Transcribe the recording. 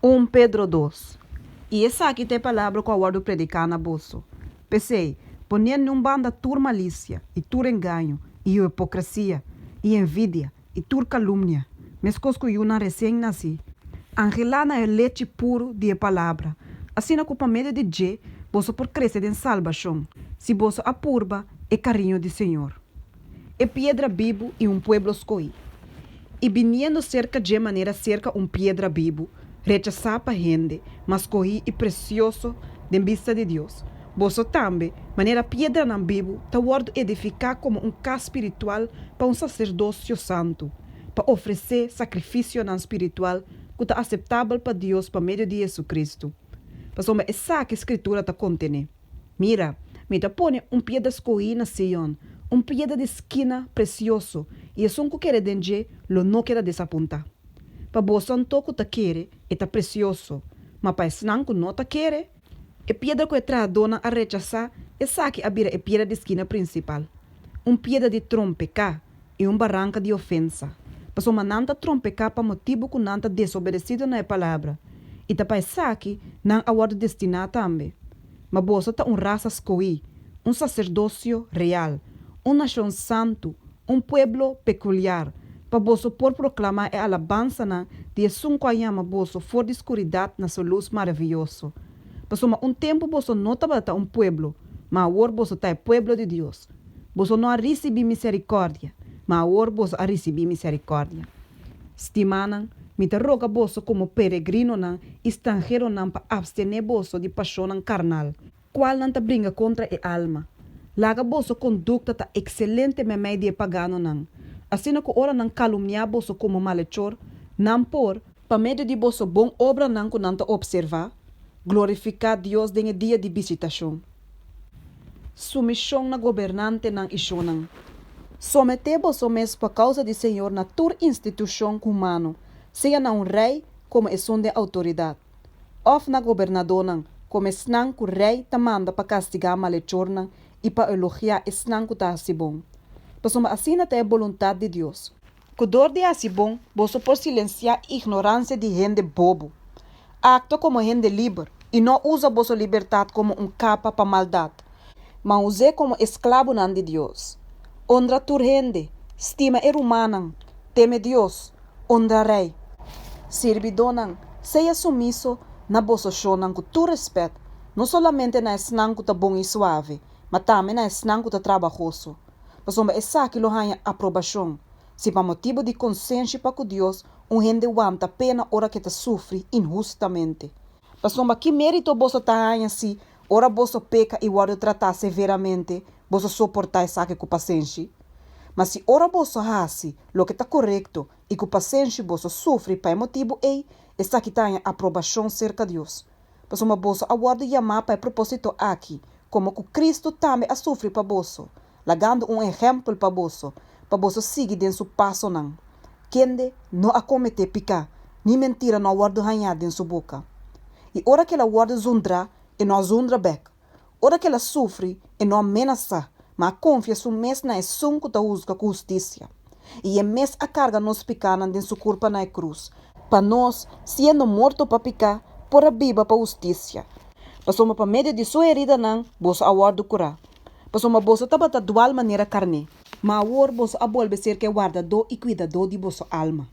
Un Pedro dos. I esaki ta e palabra ku a wòrdu prediká na boso. P'esei, poniendo un banda tur malisia, i tur engaño, i hipokresia, i envidia, i tur kalumnia, meskos ku yunan resien nasí, anhelá na e lechi puru di e palabra, asina ku pa medio di dje boso por krese den salbashon, si boso a purba e kariño di Señor. E piedra bibu i un pueblo skohí. I biniendo serka dje manera serka un piedra bibu, rechasá pa hende, ma skohí i presioso den bista di Dios, boso tambe, manera piedranan bibu, ta wòrdu edifiká komo un kas spiritual pa un saserdosio santu, pa ofresé sakrifisionan spiritual ku ta aseptabel pa Dios pa medio di JesuCristu. Pasobra esaki Skritura ta kontené. Mira, mi ta pone un piedra skohí na Sion, un piedra di skina presioso, i esun ku kere den dje lo no keda desapuntá. Pa boso anto ku ta kere, e ta presioso, ma pa esnan ku no ta kere, E piedra ku e trahadónan a rechasá, esaki a bira e piedra di skina prinsipal, un piedra di trompeká i un baranka di ofensa, pasobra nan ta trompeká pa motibu ku nan ta desobedesido na e palabra, i ta pa esaki nan a wòrdu destiná tambe. Ma boso ta un rasa skohí, un saserdosio real, un nashon santu, un pueblo pekuliar, pa boso por proklamá e alabansanan di esun ku a yama boso for di skuridat na su lus maravioso. Pasobra un tempu boso no tabata un pueblo, ma awor boso ta e pueblo di Dios. Boso no a risibí miserikòrdia, ma awor boso a risibí miserikòrdia. Stimánan, mi ta roga boso komo peregrinonan i stranheronan pa apstené boso di pashonnan karnal, kualnan ta bringa kontra e alma. Laga boso kondukta ta ekselente meimei di e paganonan, asina ku ora nan kalumniá boso komo malechor, nan por, pa medio di boso bon obranan ku nan ta opservá, glorifiká Dios den e dia di bisitashon. Sumishon na gobernantenan i shonnan. Someté boso mes pa kousa di Señor na tur institushon humano, sea na un rei komo esun den outoridat, òf na gobernadónan komo esnan ku rei ta manda pa kastigá malechornan i pa elogiá esnan ku ta hasi bon. Pasobra asina ta e boluntat di Dios, ku dor di hasi bon boso por silensiá ignoransia di hende bobo. Aktua komo hende liber i no usa boso libertat komo un kapa pa maldat, ma us'é komo esklabonan di Dios. Onra tur hende, stima e rumannan, teme Dios, onra rei. Sirbidónan, sea sumiso na boso shonnan ku tur rèspèt, no solamente na esnan ku ta bon i suave, ma tambe na esnan ku ta trabahoso. Pasobra esaki lo haña aprobashon, si pa motibu di konsenshi pa ku Dios un hende wanta pena ora ku e ta sufri inhustamente. Pasobra ki mérito boso ta haña si, ora boso peka i wòrdu tratá severamente, boso soportá esaki ku pasenshi? Ma si ora boso hasi loke ta korekto i ku pasenshi boso sufri pa e motibu ei, esaki ta haña aprobashon serka Dios. Pasobra boso a wòrdu yamá pa e propósito aki, komo ku Kristu tambe a sufri pa boso, lagando un ehèmpel pa boso, pa boso sigui den su pasonan. Kende no a kometé piká, ni mentira no a wòrdu hañá den su boka. I ora ku el a wòrdu zundrá, e no a zundra bèk. Ora ku el a sufri, e no a menasá, ma a konfia su mes na Esun ku ta husga ku hustisia. I e mes a karga nos pikánan den su kurpa na e krus, pa nos, siendo morto pa piká, por a biba pa hustisia. Pasobra pa medio di su heridanan boso a wòrdu kurá. Pasobra boso tabata dual manera karné, ma awor boso a bolbe serka e Wardadó i Kuidadó di boso alma.